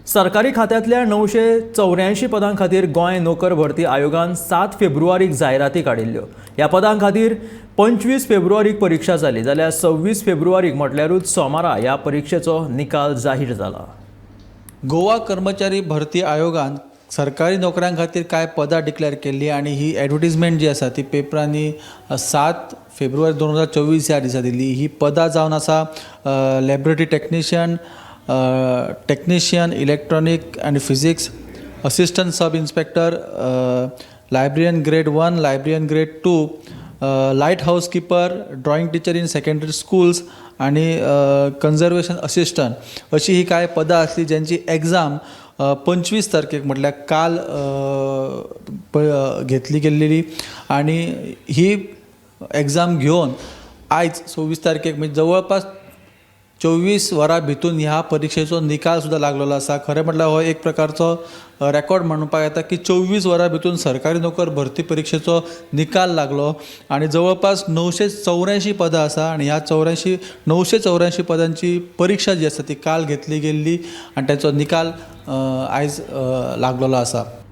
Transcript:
सरकारी खात्यांतल्या 984 पदां खातीर गोंय नोकर भरती आयोगान 7 फेब्रुवारीक जायराती काडिल्ल्यो. ह्या पदां खातीर 25 फेब्रुवारीक परिक्षा जाली, जाल्यार 26 फेब्रुवारीक, म्हटल्यारूच सोमारा, ह्या परिक्षेचो निकाल जाहीर जाला. गोवा कर्मचारी भरती आयोगान सरकारी नोकऱ्यां खातीर कांय पदां डिक्लेअर केल्ली आनी ही एडवर्टीजमेंट जी आसा ती पेपरांनी 7 फेब्रुवारी 2024 ह्या दिसा दिल्ली. ही पदां जावन आसा laboratory technician, technician electronic आनी physics, assistant sub inspector, librarian grade one, librarian grade two, light house keeper, drawing teacher in secondary schools आनी कन्जर्वेशन असिस्टंट अशी ही कांय पदां आसली, ज्यांची एग्जाम 25 तारखेक, म्हटल्यार काल घेतली गेल्लेली. आनी ही एग्जाम घेवन आयज 26 तारखेक, म्हणजे जवळपास 24 वरां भितून ह्या परिक्षेचो निकाल सुद्दां लागलेलो आसा. खरें म्हटल्यार हो एक प्रकारचो रेकॉर्ड म्हणपाक येता की 24 वरां भितून सरकारी नोकर भरती परिक्षेचो निकाल लागलो आनी जवळपास 984 पदां आसा आनी ह्या 984 पदांची परिक्षा जी आसा ती काल घेतली गेल्ली आनी ताचो निकाल आयज लागलेलो आसा.